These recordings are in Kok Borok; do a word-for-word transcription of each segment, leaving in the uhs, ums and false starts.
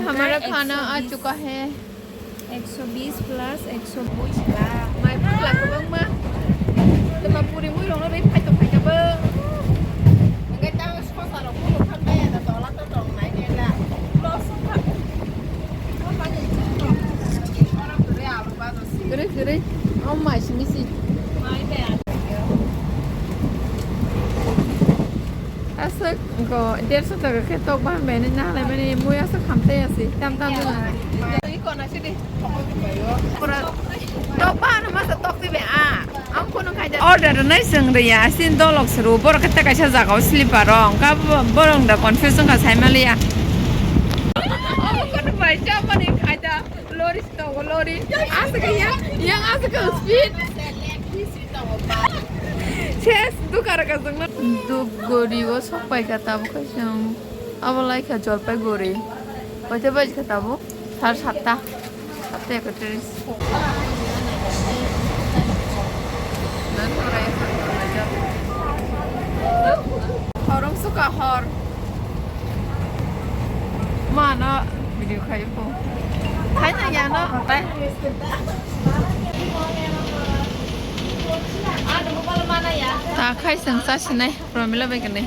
हमारा खाना आ चुका है। Ekso bis plus ekso. Mai pula kwbangma. Tama puri mui rokno bai phaito phaito bo. Hwnkhe tamo sosa rok bo khan bai da tola to tong nai ne da. Kwrwi kwrwi. O mai simi si. Aswk go derso taka khe tok bahan bai nai na lai mani mui aswk khamtai asi tam tam. Pura tok bahan masa tok tibe a. Ang kono khaida. Order nai seng de ya sin dolok suru borok khe kaisa jaga o sleeper rong ka borong da confuse wngkha sai maliya. Omo kono bai cha mani khaida. Lori si tongo, lori. Aswk yang, yang aswk speed. Ses, dukha rwkha chwngno. Dhupguri o sok pai kha tabuk kaisa. Abo lai kha Jalpaiguri. Koita baji kha tabuk? Sar satta. Satta ekatris. Hor wng sukha hor. Mano video khai po. Khai na ya no, tai. Ta khai sang sa sinai, Promila bai kanai.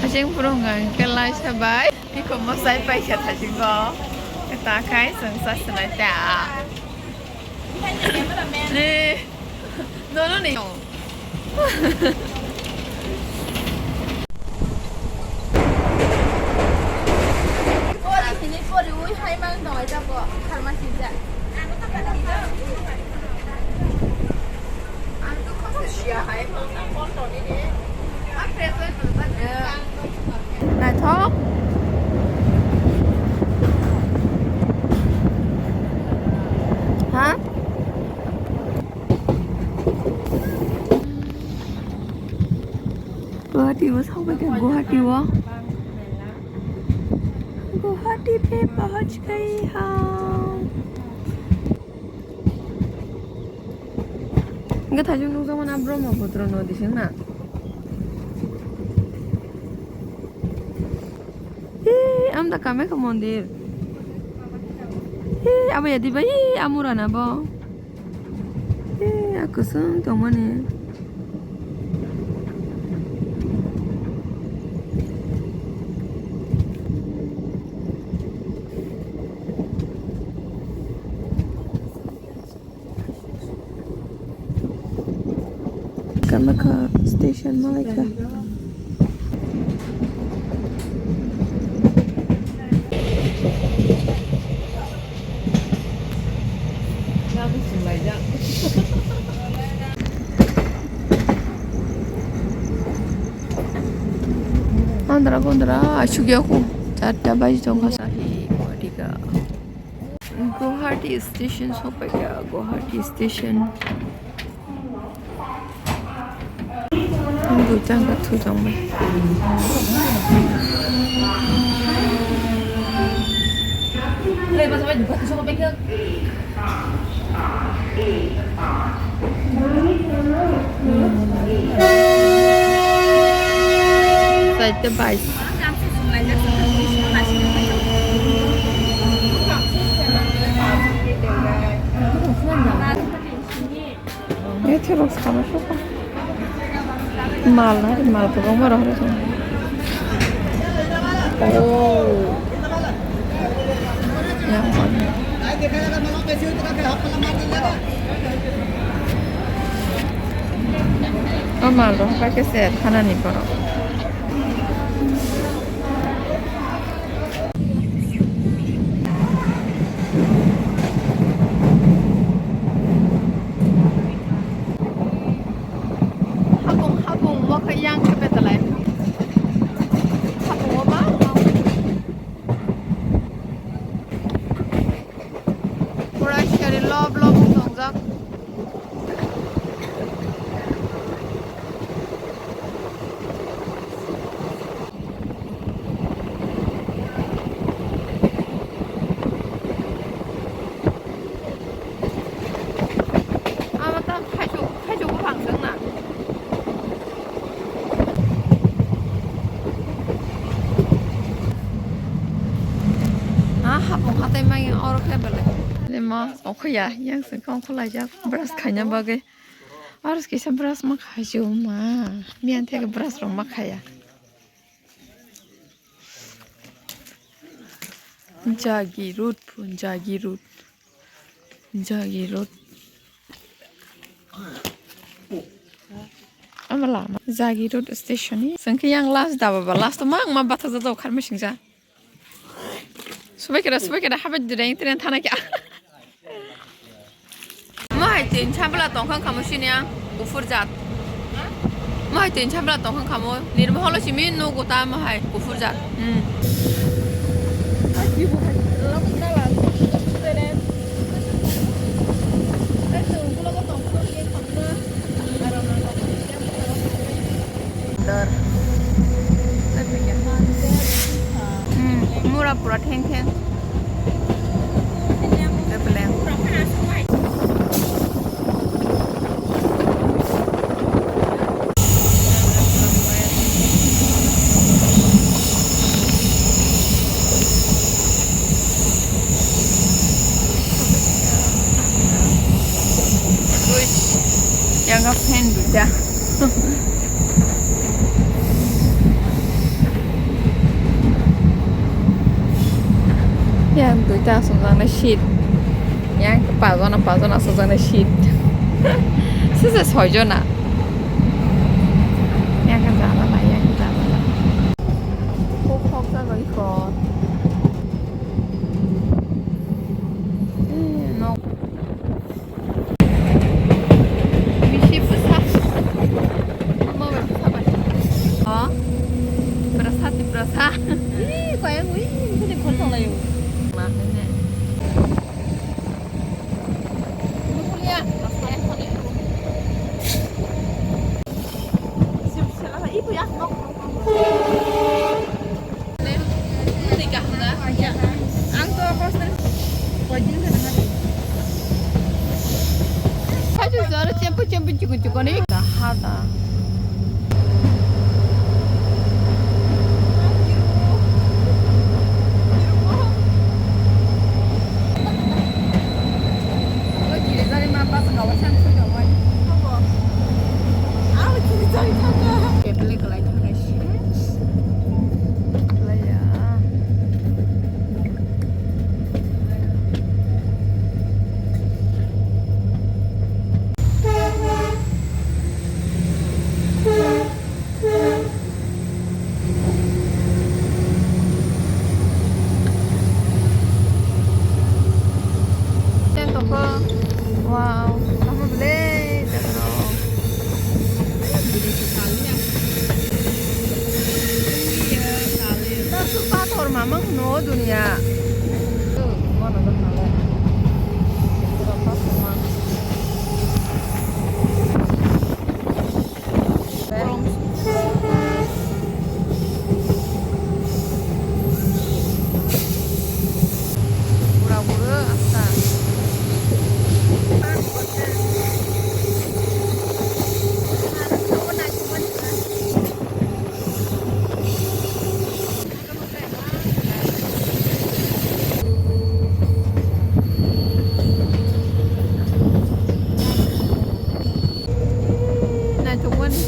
Hacheng purung gang ke lai sa bai. Iko mo sai pai sa thaching ko. Ta khai sang sa sinai ta. Ne. No, no, no. Pori hini pori ui hai mang dong aja ko pharmacy ja. Ang to khosok sia hai mang na kon to ni ni. Ang present. Naithok. Ha? Guwahati o sokbaikha, Guwahati o. Guwahati pe pahunch gaye ha. Hwnkhe thaichung nukjakmani Brahmaputra nodi se wngna. Ee, amda Kamakhya mondir. Ee, abo yadi bai, ee, amura na bo. Ee, a kwchwng tongmani. Kamakhya station malaikha. Andra gondra asugya ko charta baji tongkha sahi kotika. Guwahati station sokphaikha, Guwahati station. Ang duita wngkha thujak bai. Saita bai. Ethirok sama sopa. Mal na, mal kwbangma rohor song. Oh. Yang mana? O mal rohor pakai set, hana ni borok. Habung, habung, mo khe yang khe betalai. Habung o ma? Pura sari lob lob tongjak. Hapung hatai maya oro khe belai. Lema okhoya yang sengkha okholaijak brush khaina bagwi. Aro kisa brush ma khai si ma. Miyan theke brush rok ma khaya. Jagi road pho, Jagi road. Jagi road. Ama lama Jagi road station ni. Sengke yang last daba ba, last to mang ma batha jajao kharma singja. Subai kira, subai kira, habai direng tren thana kya. Mohai tin chabla tongkhang kamo sini ang kufur jat. Mohai tin chabla tongkhang kamo nirmoholo simi no gota mohai kufur jat. Hmm. Dor. Hmm, mura pura theng theng. Tepeleng. Yang ka fan duita. Yang duita asokjaknai seat. Yang pajon, pajon asokjaknai seat. Sese soijon na. Yang ka jala lai, yang ka jala lai. Kok kok jagoi kok. Eh, nok. Bisi bwsa. Omo bai bwsa bai. O. Bwsa, Tiprasa. Ih, kaya ngui, ini kau tolong layu. Nah, ini. Ini kuliah. Saja zara cempu cempu cukup cukup ni. Dah ada. Wow, tamo belai jaga rok. Pathor mamang no dunia. Mana dah halai. Pathor mamang. Naithokmani.